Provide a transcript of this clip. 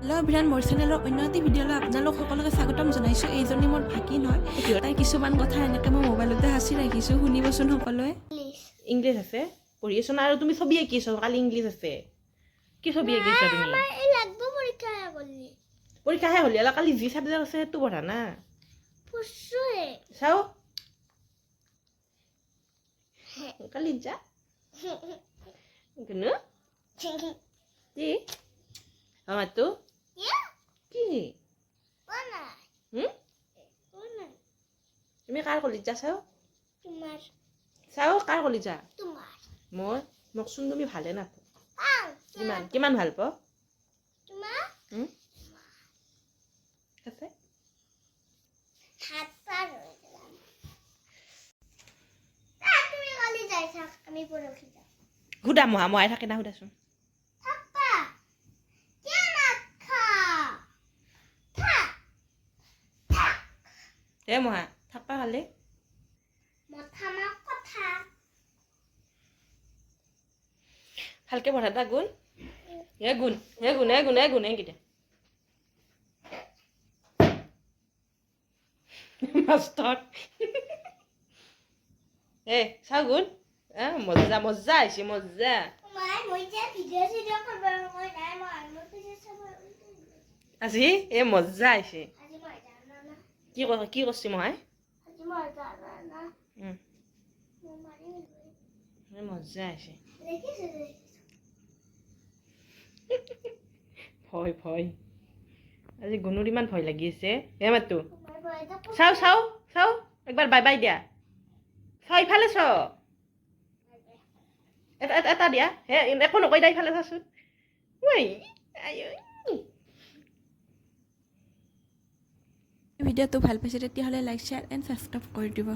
Hello' অভিৰাণ, মোৰ চেনেলৰ অন্য এটি ভিডিঅ'লৈ আপোনালোক সকলোকে স্বাগতম জনাইছোঁ। এইজনী মোৰ ভাগিন হয়। তাই কিছুমান কথা এনেকৈ মই মোবাইলতে সাঁচি ৰাখিছোঁ, শুনিবচোন সকলোৱে। ইংলিছ আছে, পঢ়ি আছো না? আৰু তুমি ছবি আঁকিছ। কালি ইংলিছ আছে। কি ছবি আঁকিছ তুমি? এই লাগব, পৰীক্ষা কৰিলি। পৰীক্ষা শেষ হ'লে কালি যি চাবজেক্ট আছে সেইটো পঢ়া না। পঢ়ছোৱে। চাওঁ, কালি যা গুনু। কি মাতো? কি? তুমি কাৰ কলিজা চাওঁ? তোমাৰ। চাওঁ, কাৰ কলিজা? তোমাৰ। মোৰ? মোকচোন তুমি ভালে নাপোৱা। কিমান কিমান ভাল পোৱা? তোমাৰ। আছে। হাত পাৰ হৈ গেলাম। তুমি কালি যাই থাক, আমি পৰহি যাম। সুধা, মহা মহাই থাকে না, সুধাচোন। থাকবা কিয় নাথকা? থাক থাক। এ মহা, থাকবা কালি। মথা কথা। ভালকে পঢ়া দা গুণ, হে গুণ, হে গুণ, হে গুণ, হে গুণ, হে কেইটা মাষ্টৰ। এ চাওঁ গুণ, এ মজা মজা আহিছে, মজা। মই যে ভিডিঅ' চিডিঅ' কৰিব মই নাই, মই মোৰ পিছে চাব। আজি এ মজা আহিছে। আজি মই জানা না। কি কি কৰছি মহাই? আজি মই জানা না। মই মাৰিম। এ মজা আহিছে। দেখিছো, দেখিছো। ভয় ভয়, আজি গুণুৰ ইমান ভয় লাগি আছে। হে মাতো। মই ভয়তে। চাওঁ চাওঁ চাওঁ, একবাৰ বাই বাই দিয়া। চাওঁ, ইফালে চাওঁ। এটা এটা এটা দিয়া। হে, একো নকয় দা, ইফালে চাচোন। ঐ আই ঐ। ভিডিঅ'টো ভাল পাইছে তেতিয়াহ'লে লাইক, শ্বেয়াৰ এণ্ড ছাবস্ক্ৰাইব কৰি দিব।